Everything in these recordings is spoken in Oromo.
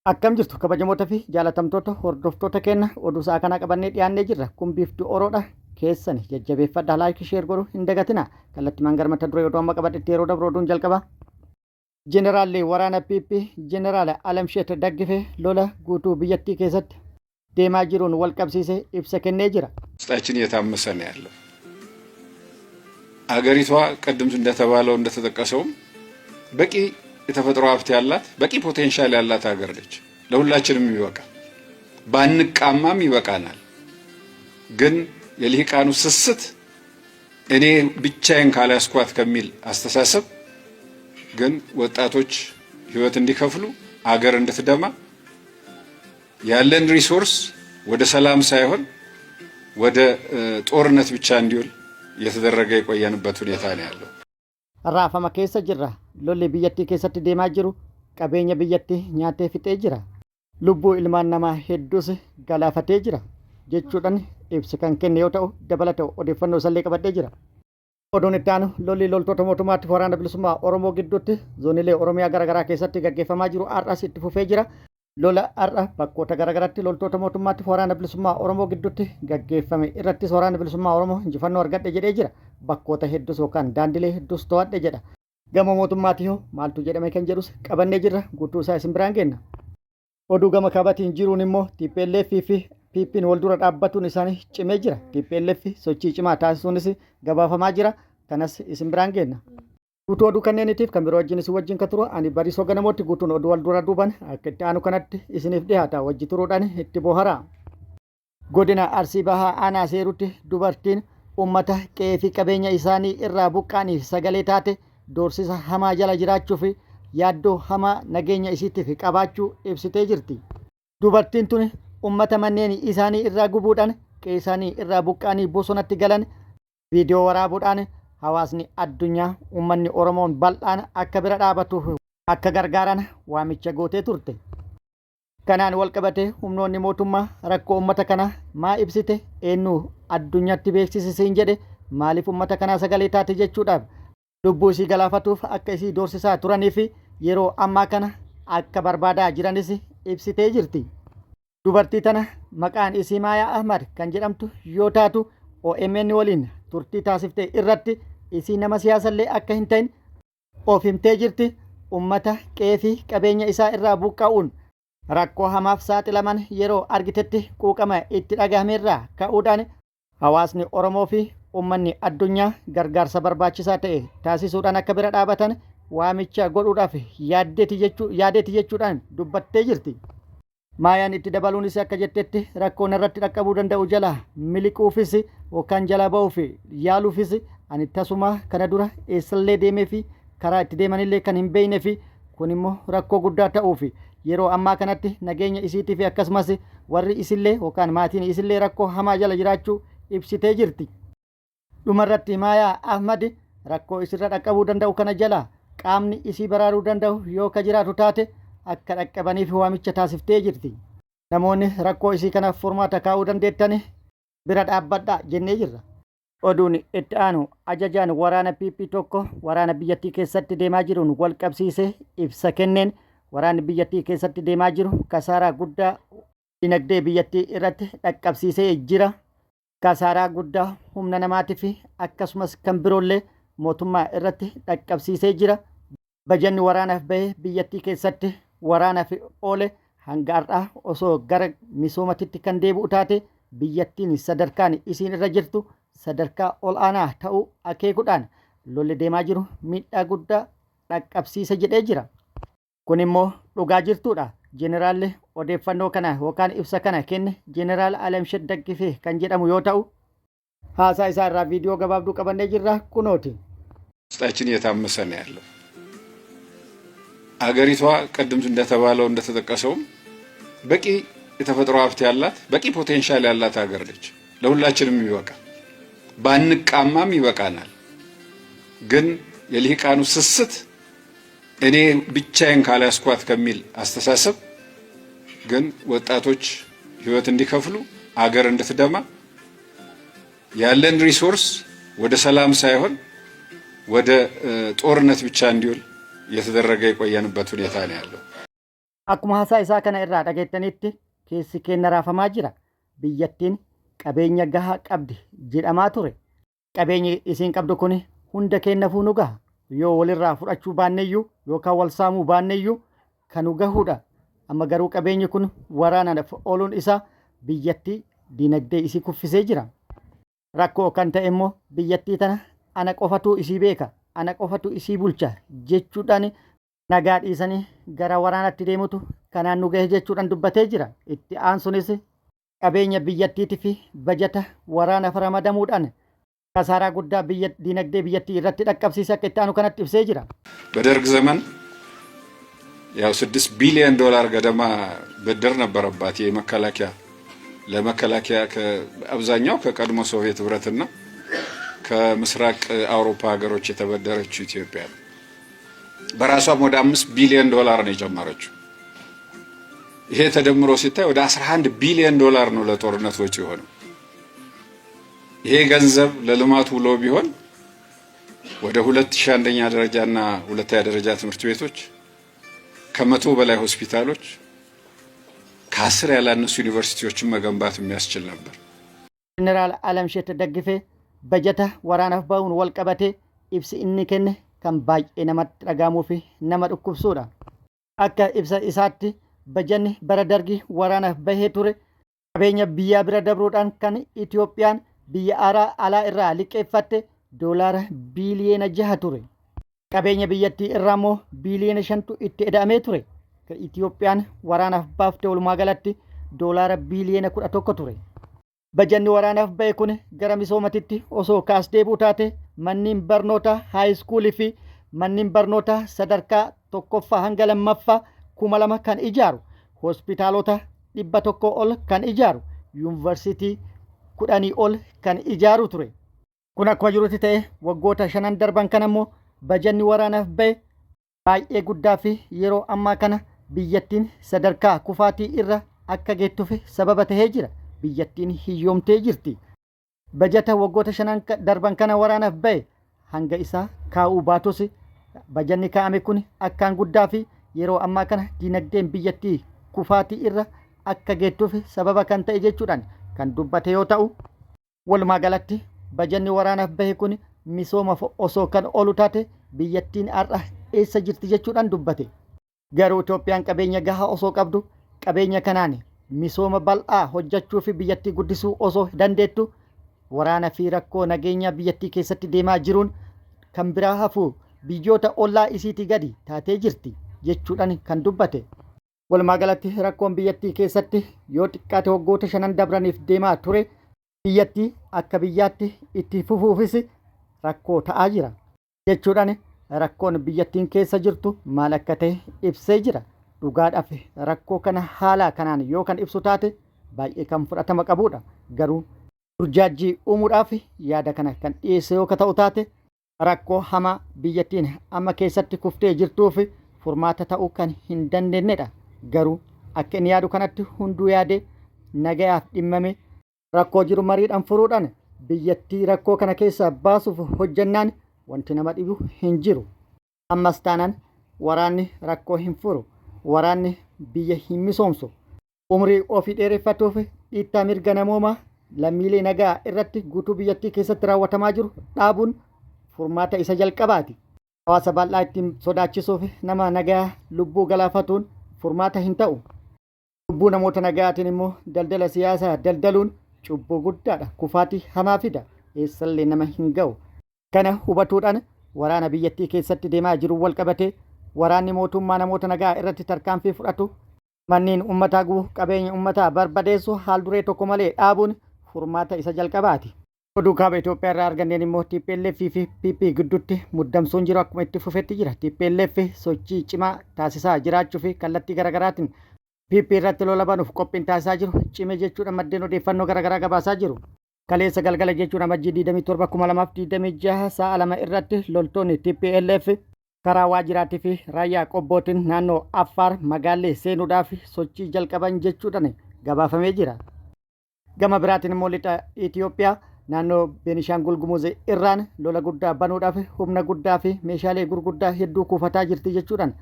Akkam jirtu kabajamoota fi jaalatamtoota hordoftoota keenya, oduu sa'a kanaa qabannee dhiyaannee jirra. Kun Biiftuu Oroodha. Keessani jajjabeeffadhaa, like, share godhuu hin dagatina. Kallattimaan gara mata duree oduu amma qabadhetti yeroo dabru, oduun jalqaba. Jeneraalli waraana PP Jeneraal Alamsheet Daggifee lola guutuu biyyattii keessatti deemaa jiruun wal qabsiisee ibsa kennee jira. ውስጣችን እየታመሰ ነው ያለው። አገሪቷ ቅድም እንደተባለው እንደተጠቀሰውም በቂ የተፈጥሮ ሀብት ያላት፣ በቂ potential ያላት ሀገር ነች። ለሁላችንም ይበቃ፣ ባንቃማም ይበቃናል። ግን የልሂቃኑ ስስት እኔ ብቻዬን ካልያዝኳት ከሚል አስተሳሰብ ግን ወጣቶች ሕይወት እንዲከፍሉ፣ አገር እንድትደማ፣ ያለን resource ወደ ሰላም ሳይሆን ወደ ጦርነት ብቻ እንዲውል እየተደረገ የቆየንበት ሁኔታ ነው ያለው። Raafama keessa jirra. Lolli biyyattii keessatti deemaa jiru qabeenya biyyattii nyaatee fixee jira. Lubbuu ilmaan namaa hedduus galaafatee jira jechuudhaan ibsa kan kenne yoo ta'u, dabalata odeeffannoo isallee qabadhee jira. Oduun itti aanu, lolli loltoota mootummaatti Waraana Bilisummaa Oromoo gidduutti zoonilee Oromiyaa garaagaraa keessatti gaggeeffamaa jiru har'as itti fufee jira. Lola har'a bakkoota garaagaraatti loltoota mootummaatti Waraana Bilisummaa Oromoo gidduutti gaggeeffame irrattis Waraana Bilisummaa Oromoo injifannoo argadhe jedhee jira. Bakkoota hedduus yookaan daandilee hedduus to'adhe jedha. Gama mootummaatti hoo maaltu jedhame kan jedhus qabannee jirra, guutuu isaa isin biraan geenna. Oduu gama kaabatiin jiruun immoo TPLF fi PP'n wal dura dhaabbatuun isaanii cimee jira. TPLF sochii cimaa taasisuunis gabaafamaa jira. Kanas isin biraan geenna. Guutuu oduu kanneeniitiif kan biroo wajjin isin wajjin kan turu ani Bariisoo Ganamootti. Guutuun oduu wal dura duuban akka itti aanu kanatti isiniif dhiyaata, wajji turuudhaan itti boharaa. Godina Arsii Bahaa Aanaa Seerutti dubartiin uummata qe'ee fi qabeenya isaanii irraa buqqaaniif sagalee taate doorsisa hamaa jala jiraachuu fi yaaddoo hamaa nageenya isiitiif qabaachuu ibsitee jirti. Dubartiin tun uummata manneen isaanii irraa gubuudhaan qe'ee isaanii irraa buqqaanii bosonatti galan viidiyoo waraabuudhaan hawaasni addunyaa, uummanni Oromoon bal'aan akka bira dhaabatuuf, akka gargaaran waamicha gootee turte. Kanaan wal qabatee humnoonni mootummaa rakkoo uummata kanaa maa ibsite, eenyu addunyaatti beeksise jedhe, maaliif uummata kanaa sagalee taate jechuudhaaf lubbuu isii galaafatuuf akka isii doorsisaa turanii fi yeroo ammaa kana akka barbaadaa jiranis ibsitee jirti. Dubartii tana maqaan isii Maayaa Ahmad kan jedhamtu yoo taatu, OMN waliin turtii taasiftee irratti isii nama siyaasallee akka hin ta'in of himtee jirti. Uummata qe'ee fi qabeenya isaa irraa buqqa'uun rakkoo hamaaf saaxilaman yeroo argitetti quuqama itti dhagahamerraa ka'uudhaan hawaasni Oromoo fi uummanni addunyaa gargaarsa barbaachisaa ta'e taasisuudhaan akka bira dhaabatan waamicha godhuudhaaf yaadeeti jechuudhaan dubbattee jirti. Maayaan itti dabaluunis akka jettetti, rakkoon irratti dhaqqabuu danda'u jala miliquufis yookaan jala ba'uuf yaaluufis ani tasuma kana dura eessallee deemee fi karaa itti deemanillee kan hin beeknee fi kun immoo rakkoo guddaa ta'uuf yeroo ammaa kanatti nageenya isiitii fi akkasumas warri isillee yookaan maatiin isillee rakkoo hamaa jala jiraachuu ibsitee jirti. Dhumarratti Maayaa Ahmad rakkoo isirra dhaqqabuu danda'u kana jala qaamni isii baraaruu danda'u yoo ka jiraatu taate akka dhaqqabaniif waamicha taasiftee jirti. Namoonni rakkoo isii kanaaf furmaata kaa'uu dandeettan bira dhaabbadhaa jennee jirra. Oduun itti aanu, ajajaan waraana PP tokko waraana biyyattii keessatti deemaa jiruun wal qabsiisee ibsa kenneen waraanni biyyattii keessatti deemaa jiru kasaaraa guddaa dinagdee biyyattii irratti dhaqqabsiisee jira. Kasaaraa guddaa humna namaatii fi akkasumas kan biroollee mootummaa irratti dhaqqabsiisee jira. Bajanni waraanaaf bahee biyyattii keessatti waraanaaf oole hanga har'aa osoo gara misoomatitti kan deebi'u taate, biyyattiin sadarkaan isiin irra jirtu sadarkaa ol aanaa ta'uu akeekuudhaan lolli deemaa jiru miidhaa guddaa dhaqqabsiisa jedhee jira. Kun immoo dhugaa jirtuudha. Jeneraalli odeeffannoo kana yookaan ibsa kana kenne Jeneraal Alamsheet Daggifee kan jedhamu yoo ta'u, haasaa isaa irraa viidiyoo gabaabduu qabannee jirra, kunooti. ውስጣችን እየታመሰ ነው ያለው። አገሪቷ ቅድም እንደተባለው እንደተጠቀሰውም በቂ የተፈጥሮ ሀብት ያላት፣ በቂ potential ያላት ሀገር ነች። ለሁላችንም ይበቃ፣ ባንቃማም ይበቃናል። ግን የልሂቃኑ ስስት እኔ ብቻዬን ካልያዝኳት ከሚል አስተሳሰብ ግን ወጣቶች ሕይወት እንዲከፍሉ፣ አገር እንድትደማ፣ ያለን resource ወደ ሰላም ሳይሆን ወደ ጦርነት ብቻ እንዲውል እየተደረገ የቆየንበት ሁኔታ ነው ያለው። Akkuma haasaa isaa kana irraa dhageettanitti keessi keenna raafamaa jira. Biyyattiin qabeenya gahaa qabdi jedhamaa ture. Qabeenyi isiin qabdu kun hunda keennafuu nu gaha. Yoo walirraa fudhachuu baanneyyuu yookaan wal saamuu baanneyyuu kan nu gahuudha. Amma garuu qabeenyi kun waraanaaf ooluun isaa biyyattii dinagdee isii kuffisee jira. Rakkoo kan ta'e immoo biyyattii tana ana qofatu isii beeka, ana qofatu isii bulcha jechuudhaan nagaa dhiisanii gara waraanatti deemutu kanaan nu gahe jechuudhaan dubbatee jira. Itti aansunis qabeenya biyyattiitii fi bajata waraanaaf ramadamuudhaan kasaaraa guddaa biyya dinagdee biyyattii irratti dhaqqabsiise akka itti aanu kanatti ibsee jira. በደርግ ዘመን ያው 6 ቢሊዮን ዶላር ገደማ ብድር ነበረባት የመከላከያ ለመከላከያ አብዛኛው ከቀድሞ ሶቪየት ህብረትና ከምስራቅ አውሮፓ ሀገሮች የተበደረችው ኢትዮጵያ በራሷም ወደ 5 ቢሊዮን ዶላር ነው የጨመረችው። ይሄ ተደምሮ ሲታይ ወደ 11 ቢሊዮን ዶላር ነው ለጦርነት ወጪ የሆነው። ይሄ ገንዘብ ለልማቱ ውሎ ቢሆን ወደ 2000 አንደኛ ደረጃና ሁለተኛ ደረጃ ትምህርት ቤቶች፣ ከ100 በላይ ሆስፒታሎች፣ ከ10 ያላነሱ ዩኒቨርሲቲዎችን መገንባት የሚያስችል ነበር። Jeneraal Alamsheet Daggifee bajata waraanaaf ba'uun wal qabatee ibsi inni kenne kan baay'ee namatti dhagahamuu fi nama dhukkubsuudha. Akka ibsa isaatti bajanni bara Dargii waraanaaf bahee ture qabeenya biyyaa bira dabruudhaan kan Itoophiyaan biyya alaa irraa liqeeffatte doolaara biiliyoona 6 ture. Qabeenya biyyattii irraa immoo biiliyoona 5tu itti eda'amee ture. Itoophiyaan waraanaaf baafte walumaa galatti doolaara biiliyoona 11 ture. Bajanni waraanaaf ba'e kun gara misoomatitti osoo kaas deebi'u taate manneen barnootaa high schoolii fi manneen barnootaa sadarkaa tokkoffaa hanga lammaffaa 2000 kan ijaaru, hospitaalota 100 ol kan ijaaru, yuunivarsiitii 10 ol kan ijaaru ture. Kun akkuma jirutti ta'e waggoota shanan darban kana immoo bajanni waraanaaf ba'e baay'ee guddaa fi yeroo ammaa kana biyyattiin sadarkaa kufaatii irra akka geettuuf sababa tahee jira. Biyyattiin hiyyoomtee jirti. Bajata waggoota shanan darban kana waraanaaf ba'e hanga isaa kaa'uu baatus bajanni kaa'ame kun akkaan guddaa fi yeroo ammaa kana dinagdeen biyyattii kufaatii irra akka geettuuf sababa kan ta'e jechuudhaan kan dubbate yoo ta'u, walumaa galatti bajanni waraanaaf bahe kun misoomaaf osoo kan oolu taate biyyattiin har'a eessa jirti jechuudhaan dubbate. Garuu Itoophiyaan qabeenya gahaa osoo qabdu, qabeenya kanaan misooma bal'aa hojjechuu fi biyyattii guddisuu osoo dandeettu, waraana fi rakkoo nageenyaa biyyattii keessatti deemaa jiruun kan biraa hafu biyyoota ollaa isiitii gadi taatee jirti jechuudhaan kan dubbate. Walumaa galatti rakkoon biyyattii keessatti yoo xiqqaate waggoota shanan dabraniif deemaa ture biyyattii akka biyyaatti itti fufuufis rakkoo ta'aa jira jechuudhaan rakkoon biyyattiin keessa jirtu maal akka ta'e ibsee jira. Dhugaadhaaf rakkoo kana haala kanaan yoo kan ibsu taate baay'ee kan fudhatama qabudha. Garuu burjaajii uumuudhaaf yaada kana kan dhiyeesse yoo ta'u taate rakkoo hamaa biyyattiin amma keessatti kuftee jirtuuf furmaata ta'uu kan hin dandeenyedha. Garuu akka inni yaadu kanatti hunduu yaadee nagayaaf dhimmame rakkoo jiru mariidhaan furuudhaan biyyattii rakkoo kana keessaa baasuuf hojjannaan wanti nama dhibu hin jiru. Ammas taanaan waraanni rakkoo hin furu. Waraanni biyya hin misoomsu. Umrii ofii dheereffatuuf dhiittaa mirga namoomaa lammiilee nagaa irratti guutuu biyyattii keessatti raawwatamaa jiru dhaabuun furmaata isa jalqabaati. Hawaasa bal'aa ittiin sodaachisuuf nama nagaa lubbuu galaafatuun furmaata hin ta'u. Lubbuu namoota nagaatiin immoo daldala siyaasaa daldaluun cubbuu guddaadha. Kufaatii hamaa fida. Eessallee nama hin ga'u. Kana hubatuudhaan waraana biyyattii keessatti deemaa jiru wal qabatee waraanni mootummaa namoota nagaa irratti tarkaanfii fudhatu, manneen uummataa gubu, qabeenya uummataa barbadeessu haal duree tokko malee dhaabuun furmaata isa jalqabaati. Oduu kaaba Itoophiyaa irraa arganneen immoo TPLF fi PP gidduutti muddamsuun jiru akkuma itti fufetti jira. TPLF sochii cimaa taasisaa jiraachuu fi kallattii garaagaraatiin PP irratti lola banuuf qophiin taasisaa jiru cime jechuudha maddeen odeeffannoo garaagaraa gabaasaa jiru. Kaleessa galgala jechuun Amajjii 27 2026 sa'a 2 irratti loltoonni TPLF karaa Waajjiraatii fi Raayyaa Qobbootiin naannoo Affaar magaallee seenuudhaaf sochii jalqaban jechuudhaan gabaafamee jira. Gama biraatiin immoo lixa Itoophiyaa naannoo Beenishaangul Gumuz irraan lola guddaa banuudhaaf humna guddaa fi meeshaalee gurguddaa hedduu kuufataa jirti jechuudhaan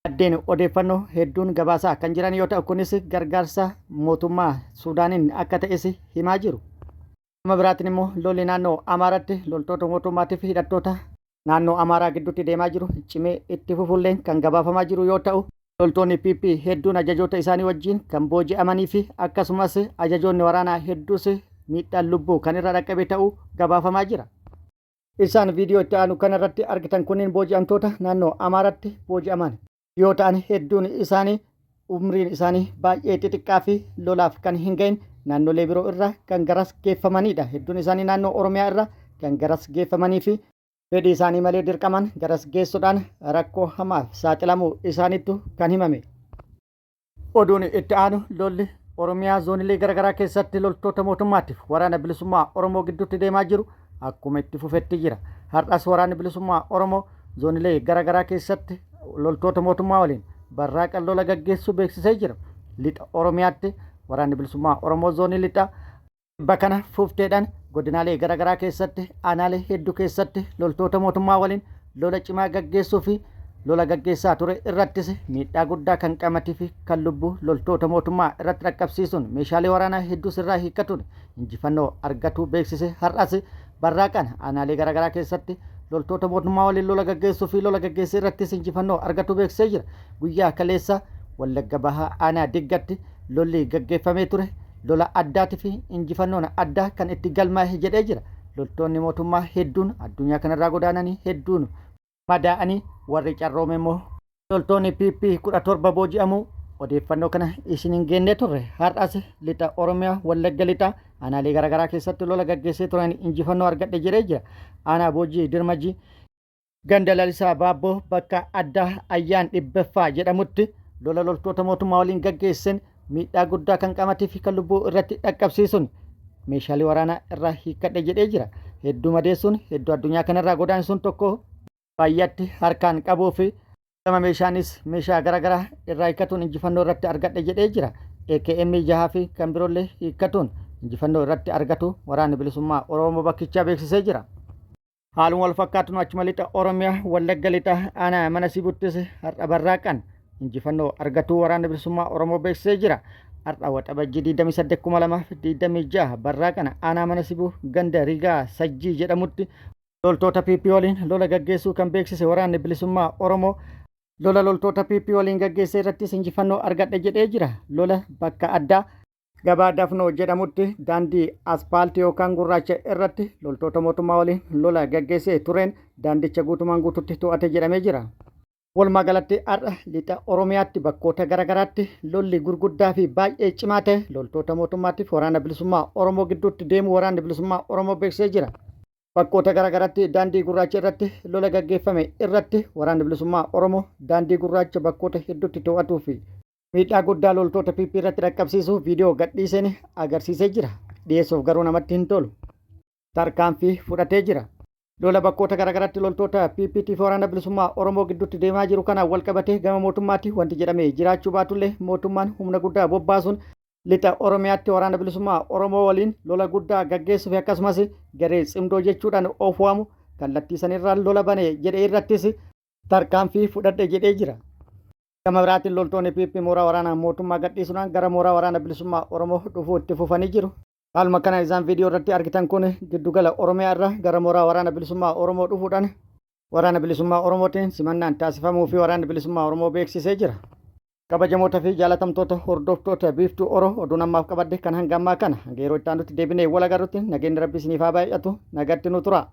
Maddeen odeeffannoo hedduun gabaasaa kan jiran yoo ta'u kunis gargaarsa mootummaa Suudaaniin akka ta'es himaa jiru. Gama biraatiin immoo lolli naannoo Amaaratti loltoota mootummaatii fi hidhattoota naannoo Amaaraa gidduutti deemaa jiru cimee itti fufulleen kan gabaafamaa jiru yoo ta'u loltoonni PP hedduun ajajoota isaanii wajjin kan booji'amanii fi akkasumas ajajoonni waraanaa hedduus miidhaan lubbuu kan irra dhaqqabe ta'uu gabaafamaa jira. Isaan viidiyoo itti aanu kana irratti argitan kunniin booji'amtoota naannoo Amaaratti booji'aman yoo ta'an hedduun isaanii umriin isaanii baay'ee xixiqqaa fi lolaaf kan hin gahin naannolee biroo irraa kan garas geeffamanidha. Hedduun isaanii naannoo Oromiyaa irraa kan garas geeffamanii fi fedhii isaanii malee dirqamaan garas geessuudhaan rakkoo hamaaf saaxilamuu isaaniitu kan himame. Oduun itti aanu lolli Oromiyaa zoonilee garaagaraa keessatti loltoota mootummaatiif waraana bilisummaa Oromoo gidduutti deemaa jiru akkuma itti fufetti jira. Har'as waraanni bilisummaa Oromoo zoonilee garaagaraa keessatti loltoota mootummaa waliin barraaqa lola gaggeessuu beeksisee jira. Lixa Oromiyaatti waraanni bilisummaa Oromoo zoonii lixaa Tibba kana fufteedhaan godinaalee garaagaraa keessatti aanaalee hedduu keessatti loltoota mootummaa waliin lola cimaa gaggeessuu fi lola gaggeessaa ture irrattis miidhaa guddaa kan qaamatii fi kan lubbuu loltoota mootummaa irratti dhaqqabsiisuun meeshaalee waraanaa hedduus irraa hiikkatuun injifannoo argatuu beeksise. Har'as barraaqaan aanaalee garaagaraa keessatti loltoota mootummaa waliin lola gaggeessuu fi lola gaggeesse irrattis injifannoo argatuu beeksisee jira. Guyyaa kaleessa Wallagga Bahaa aanaa Diggatti lolli gaggeeffamee ture lola addaati fi injifannoon addaa kan itti galmaa'e jedhee jira. Loltoonni mootummaa hedduun addunyaa kanarraa godaananii hedduun madaa'anii warri carroome immoo loltoonni PP 17 booji'amuu odeeffannoo kana isiniin geennee turre. Har'as lixa Oromiyaa Wallagga lixaa aanaalee garaagaraa keessatti lola gaggeessee turan injifannoo argadhe jedhee jira. Aanaa Boojii Dirmajii Ganda Lalisaa Baabboo bakka addaa Ayyaan Dhibbaffaa jedhamutti lola loltoota mootummaa waliin gaggeessen miidhaa guddaa kan qaamatii fi kan lubbuu irratti dhaqqabsiisuun meeshaalee waraanaa irraa hiikkadhe jedhee jira. Hedduu madeessuun hedduu addunyaa kanarraa godaansuun tokko baay'atti harkaan qabuu fi gama meeshaanis meeshaa garaagaraa irraa hiikkatuun injifannoo irratti argadhe jedhee jira. AKM jahaa fi kan biroollee hiikkatuun injifannoo irratti argatu waraanni bilisummaa Oromoo bakkichaa beeksisee jira. Haaluma wal fakkaatuun achuma lixa Oromiyaa Wallagga lixa aanaa mana Sibuttis har'a barraaqan injifannoo argatuu waraanni bilisummaa Oromoo beeksisee jira. Har'a Waxabajjii 28,2026 barraaqan aanaa mana Sibuu ganda Rigaa Sajjii jedhamutti loltoota PP waliin lola gaggeessuu kan beeksise waraanni bilisummaa Oromoo lola loltoota PP waliin gaggeesse irrattis injifannoo argadhe jedhee jira. Lola bakka addaa Gabaa Dafnoo jedhamutti daandii aspaaltii yookaan gurraacha irratti loltoota mootummaa waliin lola gaggeessee tureen daandicha guutumaan guututti to'ate jedhamee jira. Walumaa galatti har'a lixa Oromiyaatti bakkoota garaagaraatti lolli gurguddaa fi baay'ee cimaa ta'e loltoota mootummaatiif waraana bilisummaa Oromoo gidduutti deemuu waraanni bilisummaa Oromoo beeksisee jira. Bakkoota garaagaraatti daandii gurraacha irratti lola gaggeeffame irratti waraanni bilisummaa Oromoo daandii gurraacha bakkoota hedduutti to'atuu fi miidhaa guddaa loltoota PP irratti dhaqqabsiisu viidiyoo gadhiiseen agarsiisee jira. Dhiyeessuuf garuu namatti hin tolu. Tarkaanfii fudhatee jira. Lola bakkoota garaagaraatti loltoota PP fi waraana bilisummaa Oromoo gidduutti deemaa jiru kanaan wal qabatee gama mootummaatti wanti jedhamee jiraachuu baatullee mootummaan humna guddaa bobbaasuun lixa Oromiyaatti waraana bilisummaa Oromoo waliin lola guddaa gaggeessuuf akkasumas garee tsimdoo jechuudhaan of waamu kallattii sanirraan lola bane jedhe irrattis tarkaanfii fudhadhe jedhee jira. Gama biraatiin loltoonni PP mooraa waraanaa mootummaa gadhiisuudhaan gara mooraa waraana bilisummaa Oromoo dhufuu itti fufanii jiru. Haaluma kanaan isaan viidiyoo irratti argitan kun giddugala Oromiyaa irraa gara mooraa waraana bilisummaa Oromoo dhufuudhaan waraana bilisummaa Oromootiin simannaan taasifamuu fi waraanni bilisummaa Oromoo beeksisee jira. Kabajamoota fi jaalatamtoota hordoftoota Biiftuu Oro oduun ammaaf qabadde kan hanga ammaa kana hanga yeroo itti aanutti deebinee wal agarrutti nageenyi rabbi isiniif haa baay'atu nagatti nu tura.